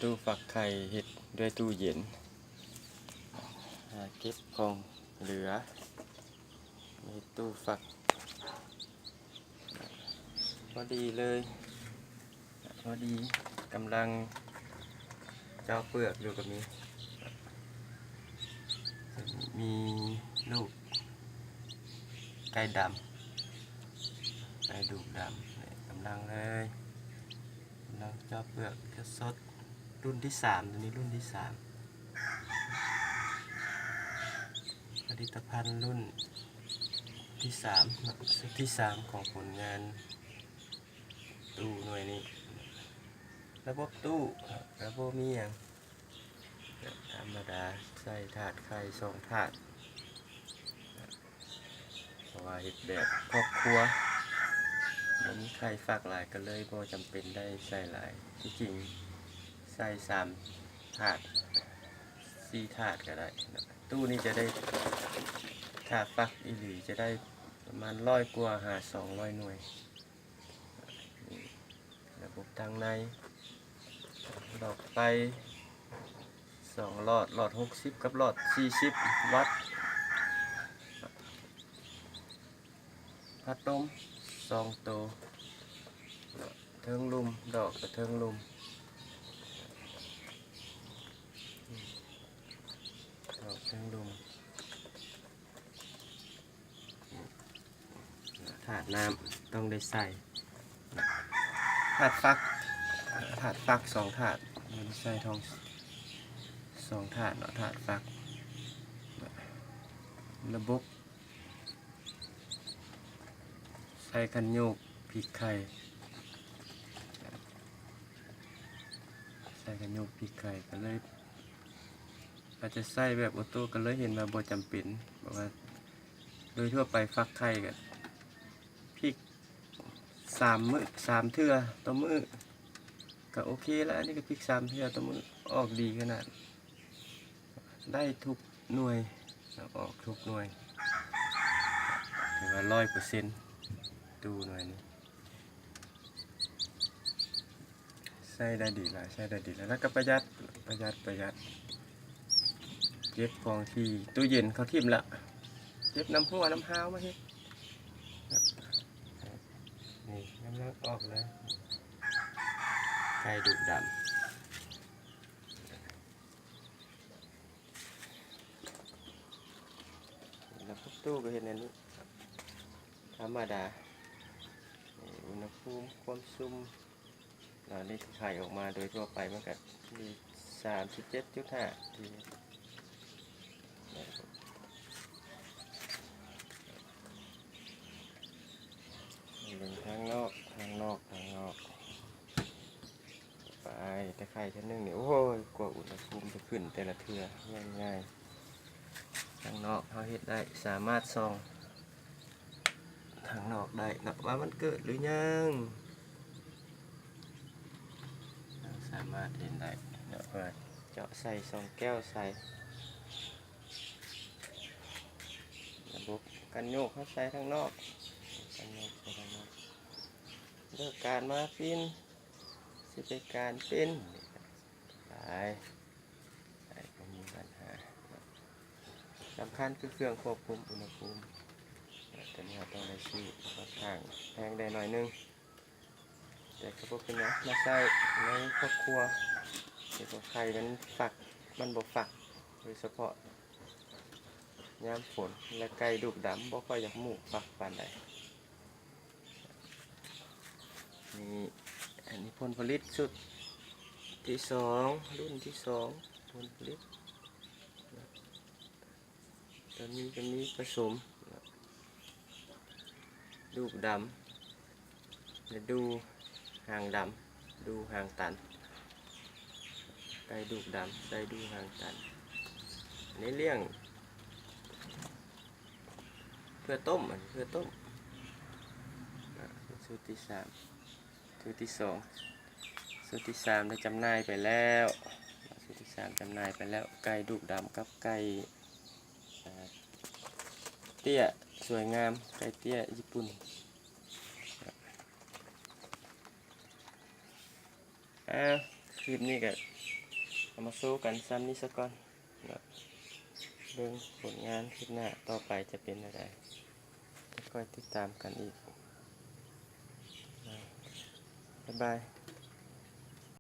ຕູ້ຟັກໄຂ່ເຮັດດ້ວຍຕູ້ເຢັນ ຫາເກັບຂອງເຫຼືອ ເຮັດຕູ້ຟັກ ພໍດີເລີຍ ພໍດີ ກຳລັງເຈາະເປືອກຢູ່ກໍມີ ມີລູກໄກ່ດຳ ໄກ່ດູກດຳ ກຳລັງເລີຍ ກຳລັງເຈາະເປືອກສົດໆ ລຸ້ນທີສາມ ຕົວນີ້ລຸ້ນທີສາມ ຜະລິດຕະພັນລຸ້ນທີສາມເນາະ ຊຸດທີສາມຂອງຜົນງານຕູ້ໜ່ວຍນີ້. ລະບົບຕູ້ກະບໍ່ມີຫຍັງ ທຳມະດາ ໃສ່ຖາດໄຂ່ສອງຖາດ ເພາະວ່າເຮັດແບບຄອບຄົວ ບໍ່ມີໄຂ່ຟັກຫຼາຍ ກະເລີຍບໍ່ຈຳເປັນໄດ້ໃສ່ຫຼາຍ ທີ່ຈິງໃສ່ສາມຖາດ ສີ່ຖາດກະໄດ້. ຕູ້ນີ້ຈະໄດ້ ຖ້າຟັກອີ່ຫຼີຈະໄດ້ປະມານຮ້ອຍກວ່າຫາສອງຮ້ອຍໜ່ວຍ. ລະບົບທາງໃນ ຫຼອດໄຟສອງຫຼອດ ຫຼອດຫົກສິບກັບຫຼອດສີ່ສິບວັດ ພັດລົມສອງໂຕ ເທິງລຸ່ມ ດອກກະເທິງລຸ່ມ ດອກເທິງລຸ່ມ. ຖາດນ້ຳຕ້ອງໄດ້ໃສ່ ຖາດຟັກ ຖາດຟັກສອງຖາດ ໃສ່ທອງສອງຖາດເນາະ ຖາດຟັກ. ລະບົບໃສ່ຄັນໂຍກພິກໄຂ່ ໃສ່ຄັນໂຍກພິກໄຂ່ ກະເລີຍ ອາດຈະໃຊ້ແບບໂອໂຕ້ ກະເລີຍເຫັນວ່າບໍ່ຈຳເປັນ ເພາະວ່າໂດຍທົ່ວໄປຟັກໄຂ່ກະພິກສາມມື້ ສາມເທື່ອຕໍ່ມື້ ກະໂອເຄລະ. ອັນນີ້ກະພິກສາມເທື່ອຕໍ່ມື້ ອອກດີຂະໜາດ ໄດ້ທຸກໜ່ວຍ ອອກທຸກໜ່ວຍ ຖືວ່າຮ້ອຍເປີເຊັນ ຕູ້ໜ່ວຍນີ້. ໃຊ້ໄດ້ດີຫຼາຍ ໃຊ້ໄດ້ດີຫຼາຍ ແລ້ວກະປະຢັດ ປະຢັດ ປະຢັດ ເກັບຂອງທີ່ຕູ້ເຢັນເຂົາຖິ້ມລະ ເກັບນ້ຳຮົ່ວນ້ຳຮາວມາເຮັດ. ນີ້ກຳລັງອອກເລີຍ ໄກ່ດຸດຳ. ລະພວກຕູ້ກະເຮັດແນວນີ້ ທຳມະດາ ອຸນຫະພູມຄວາມຊຸ່ມ ລະນີ້ໄຂ່ອອກມາໂດຍທົ່ວໄປມັນກະຢູ່ສາມສິບເຈັດຈຸດຫ້າ ທີ່ ເບິ່ງທາງນອກ ທາງນອກ ທາງນອກ. ໄປແຕ່ໄຂ່ເທື່ອໜຶ່ງນີ້ ໂອ້ຍ ກວ່າອຸນຫະພູມຈະຂຶ້ນແຕ່ລະເທື່ອ ແມ່ນງ່າຍ. ທາງນອກເຮົາເຮັດໄດ້ ສາມາດສ່ອງທາງນອກໄດ້ເນາະ ວ່າມັນເກີດຫຼືຍັງ ເຮົາສາມາດເຫັນໄດ້ເນາະ ເພື່ອເຈາະໃສ່ຊ່ອງແກ້ວໃສ່ ລະບົບກັນໂຍກເຮົາໃສ່ທາງນອກ ກັນໂຍກໃສ່ທາງນອກ ເລີກການມາປິ່ນ ຊິໄປການເປັນ ໄປ ໄປ ບໍ່ມີບັນຫາ. ສຳຄັນຄືເຄື່ອງຄວບຄຸມອຸນຫະພູມ ແຕ່ນີ້ເຮົາຕ້ອງໄດ້ຊື້ ຂ້ອນຂ້າງແພງໄດ້ໜ້ອຍໜຶ່ງ ແຕ່ກະບໍ່ເປັນຫຍັງ ມາໃຊ້ໃນຄອບຄົວ ເຮັດໃຫ້ໄຂ່ມັນຟັກ ມັນບໍ່ຟັກ ໂດຍສະເພາະຍາມຝົນ ແລະ ໄກ່ດຸດຳບໍ່ຄ່ອຍຢາກໝູກຟັກປານໃດ. ນີ້ ອັນນີ້ຜົນຜະລິດຊຸດທີສອງ ລຸ້ນທີສອງ ຜົນຜະລິດ ຕອນນີ້ກະມີປະສົມ ດູກດຳ ແລະ ດູຫາງດຳ ດູຫາງຕັນ ໄກ່ດູກດຳ ໃສ່ດູຫາງຕັນ ອັນນີ້ລ້ຽງ ເພື່ອຕົ້ມ ອັນນີ້ເພື່ອຕົ້ມ ຊຸດທີສາມ ຊຸດທີສອງ ຊຸດທີສາມໄດ້ຈຳໜ່າຍໄປແລ້ວ ຊຸດທີສາມຈຳໜ່າຍໄປແລ້ວ ໄກ່ດຸດຳກັບໄກ່ ອາ ເຕ້ຍສວຍງາມ ໄກ່ເຕ້ຍຍີ່ປຸ່ນ. ອາ ຄລິບນີ້ກໍເອົາມາໂຊກັນຊ່ຳນີ້ສາກ່ອນເນາະ. ເບິ່ງຜົນງານຄລິບໜ້າຕໍ່ໄປຈະເປັນແນວໃດ ຈະຄ່ອຍຕິດຕາມກັນອີກ. ບາຍບາຍ.